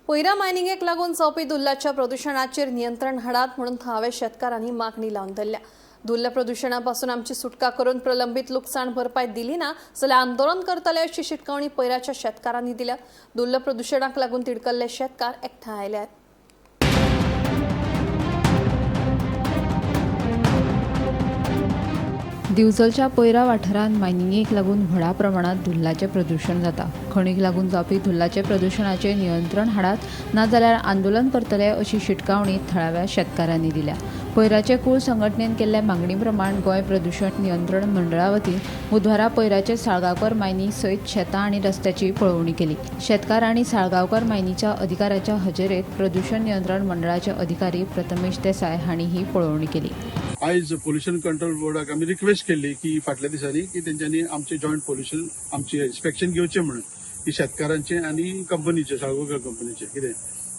पयरा मायनिंगेक लागून जावपी धुल्लाच्या प्रदुशणाचेर नियंत्रण हाडात म्हणून थळाव्या शेतकारांनी मागणी लावन धरल्या. धुल्ल प्रदुशणा पासून आमची सुटका करून प्रलंबित लुकसाण भरपाय दिली ना जाल्यार आंदोलन करतले अशी शिटकावणी पयराच्या शेतकारांनी दिल्या. धुल्ल प्रदुशणाक लागून तिडकल्ले शेतकार एकठांय आयल्यात. दिवचलच्या पयरा वाठारांत मायनिंगेक लागून व्हडा प्रमाणात धुल्लाचें प्रदुशण जाता. खणीक लागून जावपी धुल्लाचें प्रदुशणाचेर नियंत्रण हाडात नाजाल्यार आंदोलन करतले अशी शिटकावणी थळाव्या शेतकारांनी दिल्या. पयराचे कूळ संघटनेन केल्ल्या मागणी प्रमाण गोंय प्रदुशण नियंत्रण मंडळा वतीन बुधवारा पयराचे साळगांवकर मायनी सयत शेतां आनी रस्त्याची पळोवणी केली. शेतकार आनी साळगांवकर मायनीच्या अधिकाऱ्याच्या हजेरेत प्रदुशण नियंत्रण मंडळाचे अधिकारी प्रथमेश देसाय हांणी ही पळोवणी केली. आयज पोल्युशन कंट्रोल बोर्डाक आमी रिक्वेस्ट केल्ली की फाटल्या दिसांनी की तेंच्यांनी आमचे जॉयंट पोल्युशन आमचे इन्स्पेक्शन घेवचें म्हणून की शेतकारांचें आनी कंपनीचें, साळगांवकर कंपनीचें कितें.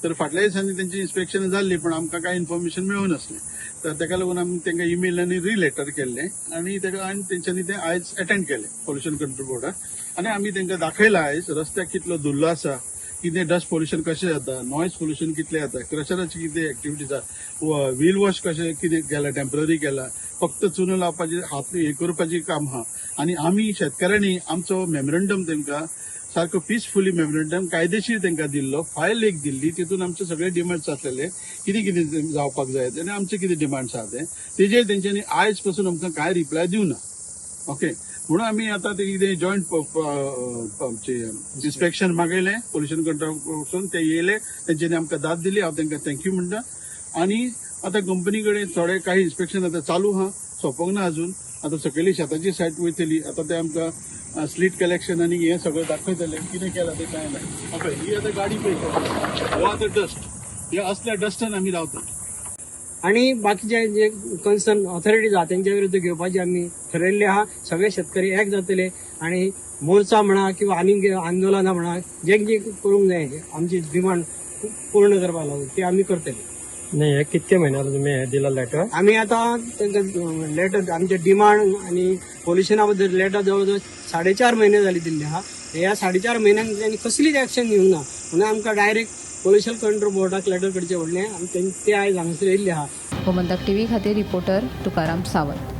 तर फाटल्या दिसांनी तेंची इन्स्पेक्शन जाल्ली, पण आमकां कांय इन्फॉर्मेशन मेळूं नासलें. तर तेका लागून आमी तांकां इमेल आनी रिलेटर केल्लें आनी तेका आनी तेंच्यांनी तें आयज एटेंड केलें पोल्युशन कंट्रोल बोर्डाक. आनी आमी तांकां दाखयलां आयज रस्त्याक कितलो धुल्लो आसा, कितें डस्ट पोल्युशन कशें जाता, नॉयज पोल्युशन कितलें जाता, क्रशराची कितें एक्टिविटी आसा, व्हील वॉश कशें कितें केलां, टेम्पररी केलां, फक्त चुनो लावपाची, हात हे करपाची काम आहा. आनी आमी शेतकारांनी आमचो मेमोरंडम तांकां सारको पिसफुली मेमोरंडम कायदेशीर तांकां दिल्लो, फायल एक दिल्ली, तितून आमचे सगळे डिमांड्स आसलेले, कितें कितें जावपाक जाय आनी आमचे कितें डिमांड्स आहा ते. तेजेर तेंच्यांनी आयज पासून आमकां कांय रिप्लाय दिवना. ओके, म्हणून आमी आतां ते कितें जॉयंट आमचे इन्स्पेक्शन मागयलें पोल्युशन कंट्रोल वचून, ते येयले, तेंच्यांनी आमकां दाद दिली. हांव तांकां thank you म्हणटा. आनी आतां कंपनी कडेन थोडे काही इन्स्पेक्शन आतां चालू आहा, सोंपोंक ना अजून. आतां सकयली शेताची सायट वयतली, आतां ते आमकां स्लीट कलेक्शन आनी हें सगळें दाखयतले कितें केलां तें कांय ना. पळय, ही आतां गाडी पळय, हो आतां डस्ट, ह्या असल्या डस्टान आमी रावता. आणि बाकीचे जे कन्सर्न ऑथॉरिटीज आहा तेंच्या विरुद्ध घेवपाची आमी ठरयल्ले आहा. सगळे शेतकरी एक जातले आणि मोर्चा म्हणा किंवा आनी आंदोलनां म्हणा, जे जे करूंक जाय आमची डिमांड पूर्ण करपाक लागून ते आमी करतले. नाही, हे कितके म्हयने जाले तुमी हे दिला लेटर? आमी आतां तांकां लेटर, आमचे डिमांड आनी पोल्युशना बद्दल लेटर जवळ जवळ 4.5 म्हयने जाली दिल्ली आहा. ह्या 4.5 म्हयन्यांक तेणी कसलीच एक्शन घेवंक ना, म्हणून आमकां डायरेक्ट पोल्युशन कंट्रोल बोर्डाक लेटर करचें पडलें आनी ते आयज हांगासर येयल्ले आहा. गोमंतक टीव्ही खातीर रिपोर्टर तुकाराम सावंत.